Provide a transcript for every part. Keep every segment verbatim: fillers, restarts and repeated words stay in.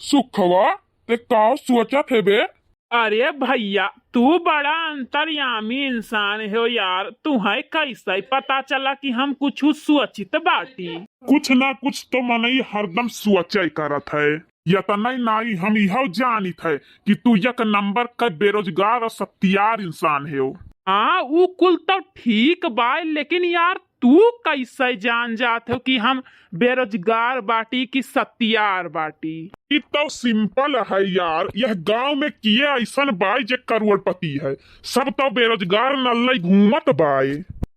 सुखवा, ते का सोचत हे बे? अरे भइया, तू बड़ा अंतर्यामी इंसान हो यार, तुहैं कैसे पता चला कि हम कुछ सोचित बाटी? कुछ ना कुछ तो मनई हरदम सोचे करत है। यतनै नाई, हम इहौ जानित है कि तू एक नंबर क बेरोजगार और सत्यार इंसान हो। हाँ, ऊ कुल तो ठीक बाय, लेकिन यार तू कैसे जान जात हो कि हम बेरोजगार बाटी कि सत्यार बाटी? ई तो simple है यार, यह गांव में किए ऐसन बाय जे करोड़पति है, सब तो बेरोजगार नल्लई घूमत बाय।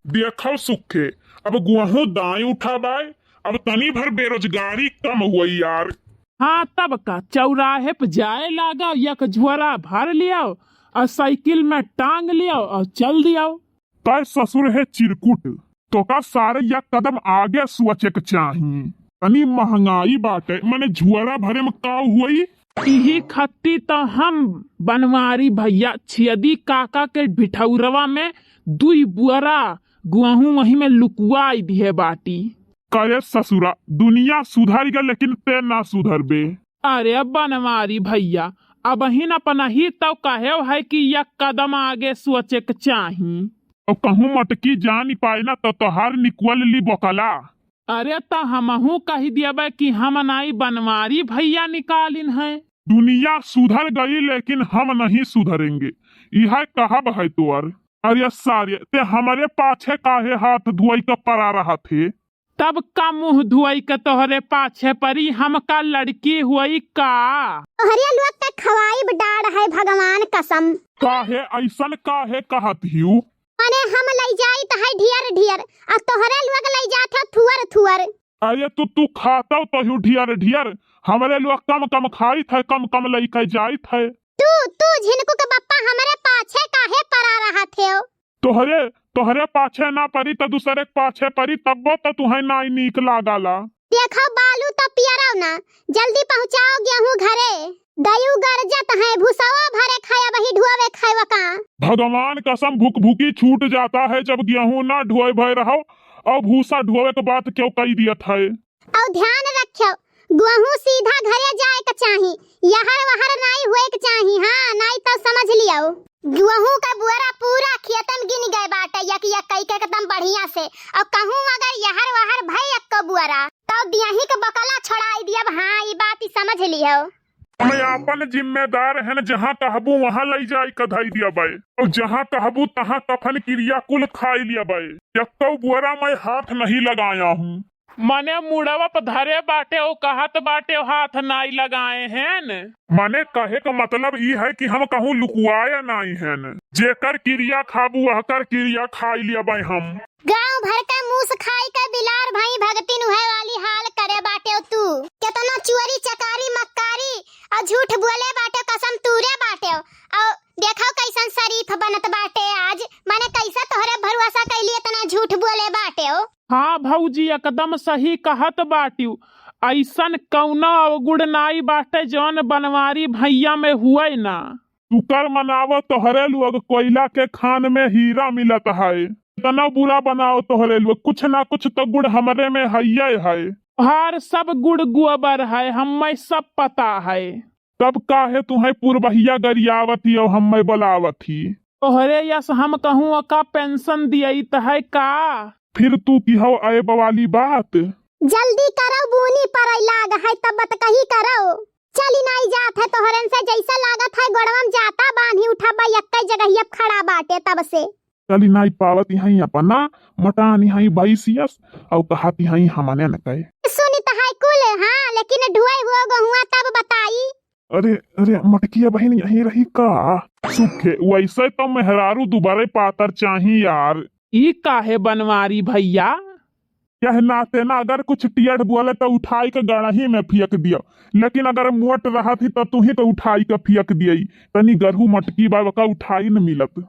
देखौ सुखे, अब गुहूँ दाई उठा बाय, अब तनी भर बेरोजगारी कम हुई यार। हाँ, तब का, चौराहे पे जाए लागा, एक झोरा भर लियाओ और साइकिल में टांग लियाओ और चल दियाओ। तय ससुर है चिरकुट, तोका सारे एक कदम आगे सोचे के चाही। तनी महंगाई बाटे, मने झोरा भरे में का हुई? इही खत्ती तो हम बनवारी भइया छियदी काका के भिठौरवा में दुई बुअरा गुहूँ वही में लुकुआई दिहे बाटी। करे ससुरा, दुनिया सुधर गए लेकिन ते ना सुधरबे। अरे बनवारी भइया, अबहिन अपनही तो कहेव है कि एक कदम आगे सोचे के चाही। और कहूँ मटकी जानी पाए ना तो तोहार निकल ली बकला। अरे त हमहू कहि दियबे कि हम नाई बनवारी भइया निकालिन है। दुनिया सुधर गई लेकिन हम नहीं सुधरेंगे, यह कहब है तोर। अरे सारे, ते हमरे पाछे काहे हाथ धोई के परा रहत हे? तब का मुँह धोई के तोहरे पाछे परी, हम का लड़की हुई का? तोहरे लोग के खवाइब डाड़ है भगवान कसम। काहे ऐसन काहे कहत हियू? मने हम लई जाइत है ढियर ढियर, आ तोहरे लोग लई जात हो थुअर थुअर। अरे तू, तू खातौ तोहू ढियर ढियर, हमरे लोग कम कम खाइत है, कम कम लई के जाइत है। तू, तू झिनकू के बप्पा हमरे पाछे काहे परा रहत हो? तोहरे, तोहरे पाछे ना परी त दूसरे के पाछे परी, तब्बो त तुहैं नाई नीक लागाला। देखौ बालू त पियरौ ना, जल्दी पहुँचाओ गेहूँ घरे। दयू गरजत है, भूसवा भरे खाए, वही ढुआवे खाए वका। भगवान कसम भुकभुकी छूट जाता है, जब गेहूँ ना ढुआए भय रहो और भूसा ढुआवे के बात क्यों कही दियत है। और ध्यान रख्यो, गेहूँ सीधा घरे जाए के चाही, यहर वहर नाई होए के चाही। हाँ, नाई तो समझ लियो। गेहूँ का बुअरा पूरा खेतन गिन गए बाटे, यक यक कई के एकदम बढ़िया से। और कहूँ अगर यहर वहर भय यक बुअरा, तो दियाही के बकला छोड़ाई दियब। हाँ, ई बात ई समझ लियो। हम आपन जिम्मेदार हन, जहाँ कहबू वहाँ लई जाई के धई दिया बाई, और जहाँ कहबू तहाँ कफन किरिया कुल खाई लिया बाई। यक्कौ बुअरा मैं हाथ नहीं लगाया हूँ। मने मुड़वा प धरे बाटे, ओ कहत बाटे, ओ हाथ नाई लगाए हेन। मने कहे का मतलब ई है कि हम कहूँ लुकुआए नाई हेन। जेकर किरिया खाबू, वहकर किरिया खाई लिया बाई हम। गाँव भर के मूस खाई के बिलार भई भगतिन उहे वाली हाल करे बाटे तू। केतना चोरी चकारी मक्कारी और झूठ बोले बाटे, कसम तूरे बाटे। और देखो कैसन शरीफ बनत बाटे आज, माने कैसे तोहरे भरोसा कैली इतना झूठ बोले बाटे हो। हाँ भौजी, एकदम सही कहत बाटिउ। ऐसन कौनो अवगुण नाई बाटे जौन बनवारी भैया में हुए ना। शुक्र मनावो तोहरे लोग कोयला के खान में हीरा मिलत है। इतना बुरा बनाओ तोहरे लोग, कुछ ना कुछ तो गुण हमरे में हइये है। तोहार सब गुड़ गोबर है, हम्मे सब पता है। तब काहे तुहैं पुरबहिया गरियावत ही और हम्मे बोलावत ही? तोहरे यस हम कहूँ ओका पेंशन दियत है का? फिर तू किहौ ऐब वाली बात? जल्दी करो, बूनी परै लाग है, तब बतकही करो। चली नाई जात है तोहरन से, जैसे लागत है गोड़वा में जाता बान्ही उठा बा, यक्कै जगहिया खड़ा बाटे तब से। चली नाई पावत हई अपना मटानी हई भैंसियस, और कहती हई हमने न कहे। सुनित है कुल, हाँ, लेकिन ढुआई हुआ गहुआ तब बताई। अरे, अरे, मटकिया बहिन यहीं रही का? सुखे, वैसे तो मेहरारू दुबारे पातर चाही यार। ई काहे बनवारी भैया? यह नाते ना, अगर कुछ टियठ बोले तो उठाई के गड़ही में फेंक दियो, लेकिन अगर मोट रहत ही तो तुही के उठाई के फेंक दियई। तनी गरहू मटकी बा, ओका उठाई न मिलत।